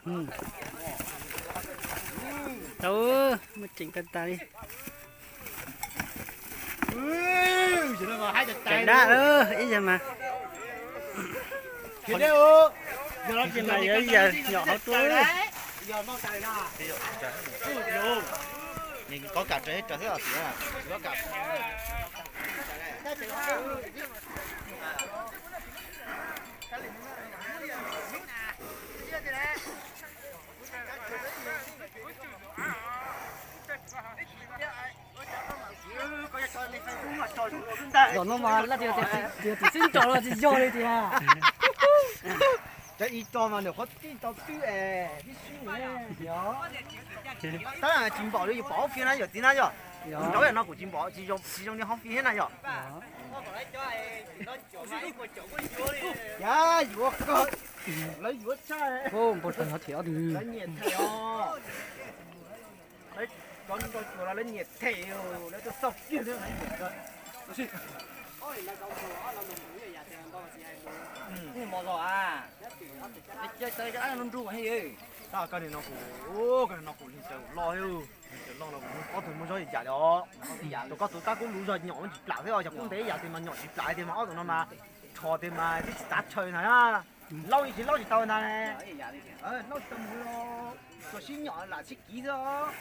Tau, muaj ceem tag tas li. Cov dab lawm ib yam mas. Ib yam nyom hauv tuaj. Zaum no mas lawv tias tus xib ntsaum los tsis yog li tiag. Cov ib co mas nws qhuav tij tau twb es tib sib ne. Tab tsis npaum li yus pom ob fiab na yom txiv na yom. Nraud no kuv tsis npaum tsis zoo li hov fiab na yom. Yog yuav koj, lawv yuav tshaj. Npau taws no thiab. Lawv nyiam them os. Lawv cov nrog cuag los lawv nyiam them, lawv tuaj xauj kiag lawv nyiam. Mus zos a, cia tawv cov dab no nrug heev. Tab koj niag no kuv, koj niag no kuv lig taws los, lig taws los no kuv ob tug muaj zog ib yam li os. Tus koj tus tab kuj lub zog nyom tsis plam thiab os, yog kuj ntev ib yam tiag mas nyom tsis plam tiag mas ob tug no mas rho tiag mas twb tsis tav chaw ntag. Laub tsis laub tsis tau ntag. Laub tsis tau mus, tsuas sib nyom lam sib kiv xwb os.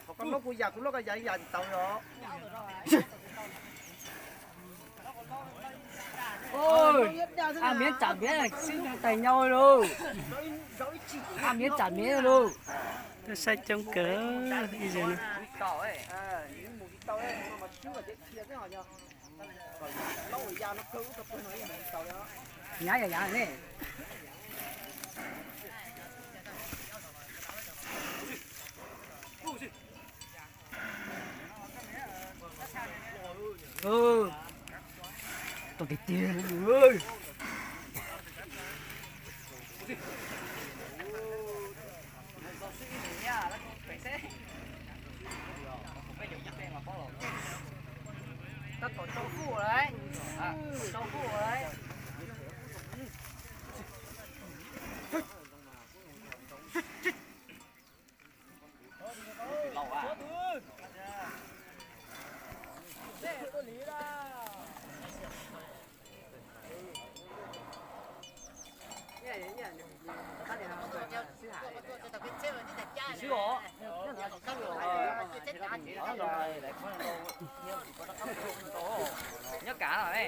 Ho koj laub kuv yam kuv laub koj yam ib yam tsis tau os. Ab miv tsam miv sib tais nyau lauj. Ab miv tsam miv lauj. Tuaj saib coob kawg ib zaug no. Nyab yog yav ne. Tau tiag tiag. Nyob kav los ne.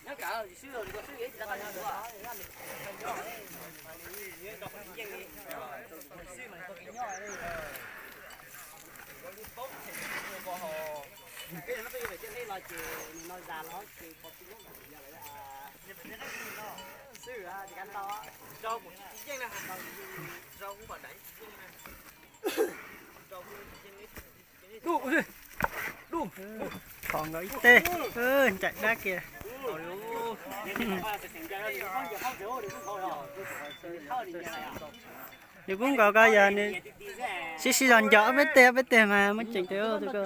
Nyob kav los tsis swb li, tsis tau nyob. Peb no peb yuav pem tiaj neb los ces nws no zas los ces pom tsis muab kom yog lawm. Xwb ces kab ntau. Rau kuv yeej na, rau kuv pom dais yeej na. Rau kuv yeej neb. Thov nkawd ib teg, ncaim dab kiag. Nws kuj nkaus ko yog nws sib sib zog nco ob peb teg ob peb teg mas muaj ceem tiag tus ko.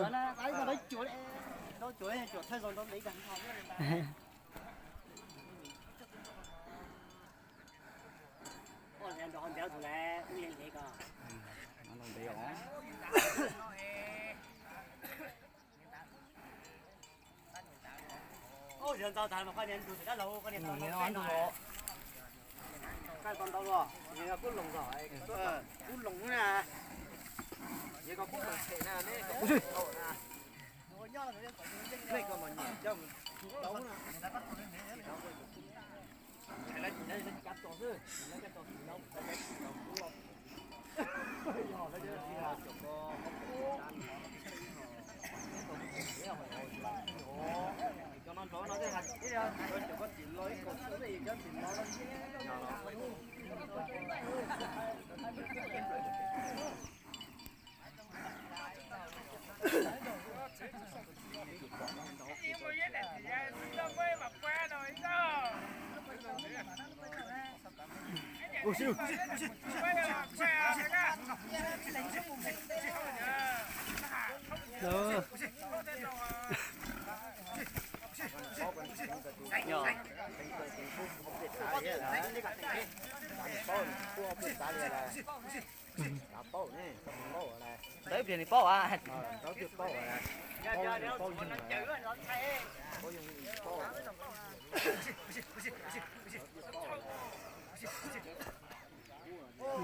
Ntawd pliag nws paub as.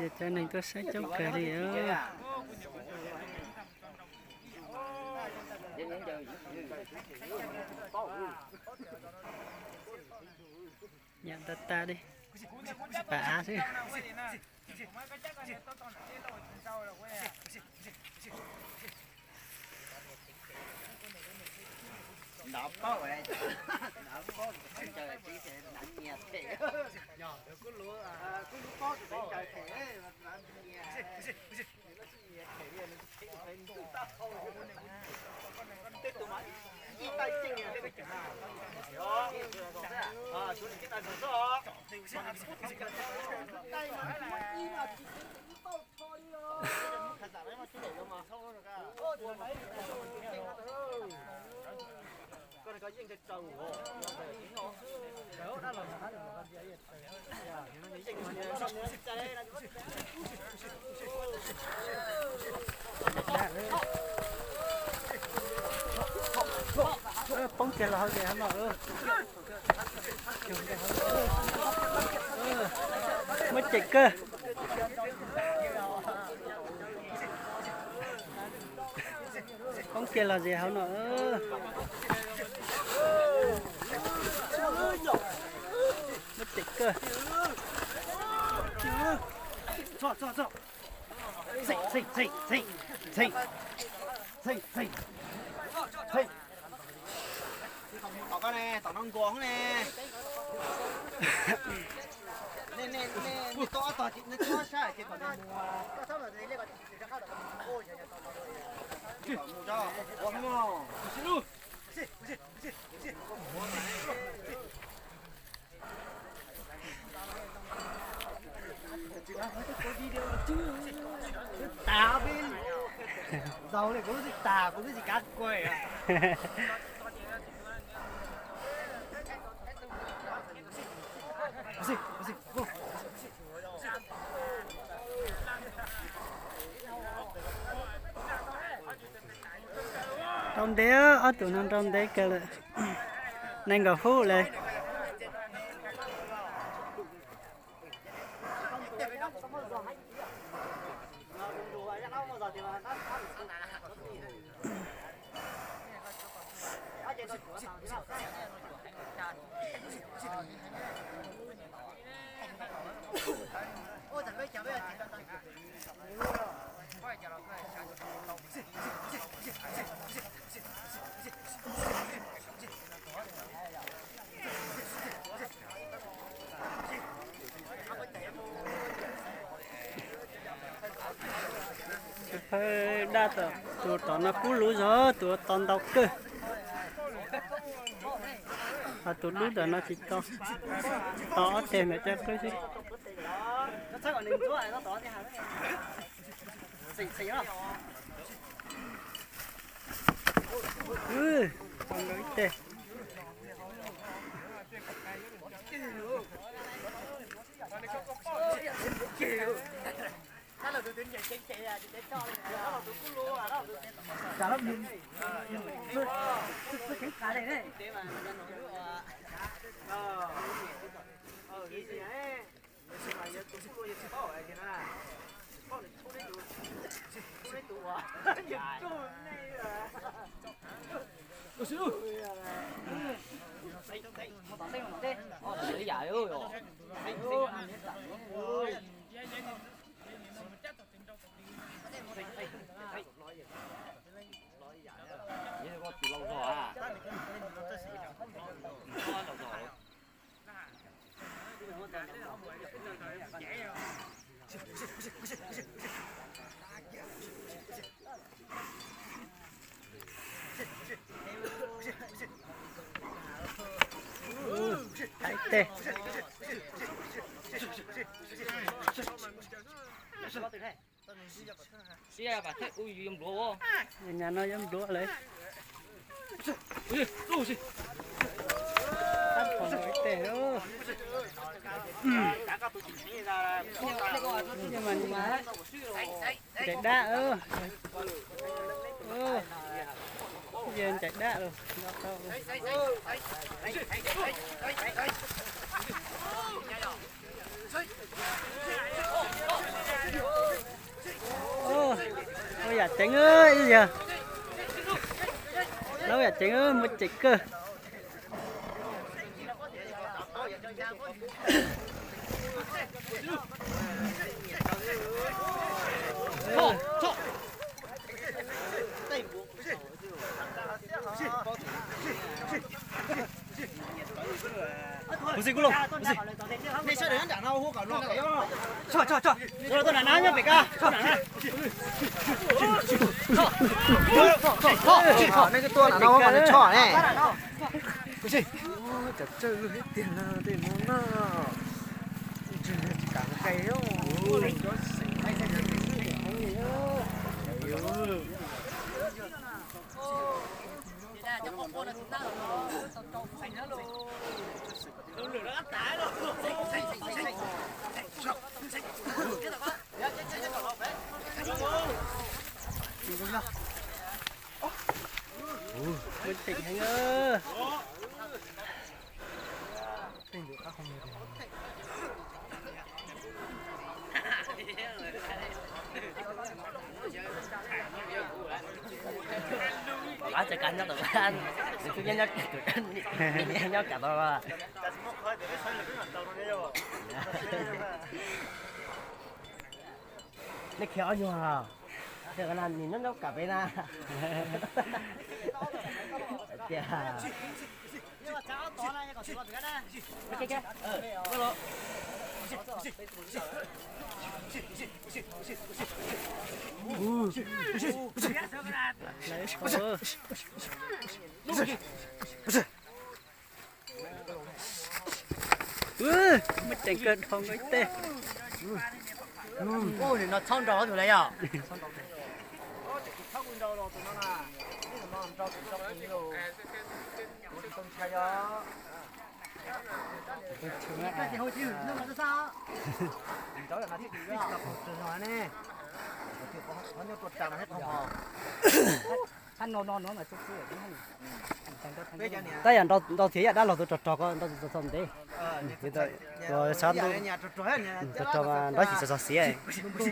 Yog cov neeg tuaj saib coob kawg li. Yam tas tas li, pam av xwb. Nov paub, nov paub tsis teb ncaws tsis, nov nyias them. Kuv lub paub tsis teb ncaws them, nov nyias. Poob kiag los hauv ces no. Muab cem kawg. Poob kiag los zes hauv no. Muab cem kawg. Tom koj ne, tom no nkuas ne. Nej, nej, nej, nej tau ob tog ces nej txhob sab ces kom nej mus. Tas peb zaus li, kuv lub twb tas, kuv twb tsis kav kuav. Nrau ntev, ob tug no nrau ntev kawg lawm. Nees nkaum fuj lawm. Phawj daj tom, tus tom no kub luv zog, tus to ntau kawg. Ho tus dub tom no tsis to, to ob teg ntawm caj qwb xwb. To ntau ib teg. Ub, thaij teg. Nyab no yuav npluav lawm. Ib teg, ncaim dab, yawg ncaim dab los. Ua yam ceev, ib yawg, lawv ua yam ceev, muaj ceem kawg. Nej tuaj nram no mas nws tshoj ne. Cov tsawg luag thiab tiag na, tej no na. Tsis kam qe. Pom qab tsis kam nyob tom qab, nws kuj nyob nyob, nyob kam tau. Nej khiav ob nyuag, nim no nyob kam peb na. Tias Muaj ceem kawg, dhau nkawd ib teg. Nim no txhob nrau tus lawm yog. Tab yam nrau thiab yam dab laug tus rog rog ko nrau txog txog ntev. Rog rog mas nrau xyov txog xiav. Tus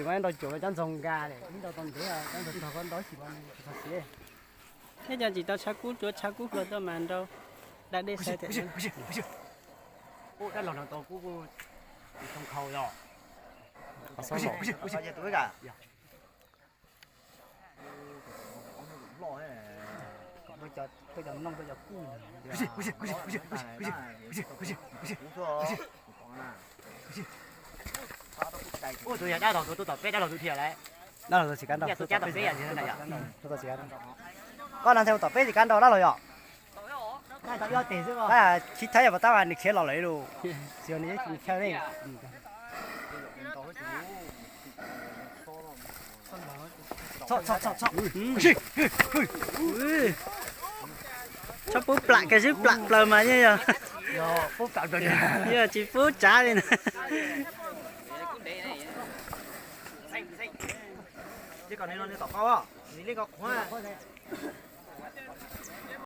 mas nrau cuam cov ntxoog nkas li, ib nrau tau ntev, cov ntxoog rog ko nrau xyov txog xiav. Neb cov tsis tau tshav kub, tsuav tshav kub hluas tuaj mas nrau da dej saib tias. Dab laug no tau kub tsis tau nkhaus yog. Tus yog dab laug tus tuaj tom peb, dab laug tus dhia lawm. Dab laug tus tsis kam nrau, tuaj tom tsis kam nrau. Koj no nthe mus tom peb tsis kam nrau dab laug yom. Sib thab yog pas tab mas nws khiav los lawm lus. Xyov nws chaw ne. Txhob pub plam kiag xwb, plam plaws mas yeej yog, yeej tsis pub tsav li na.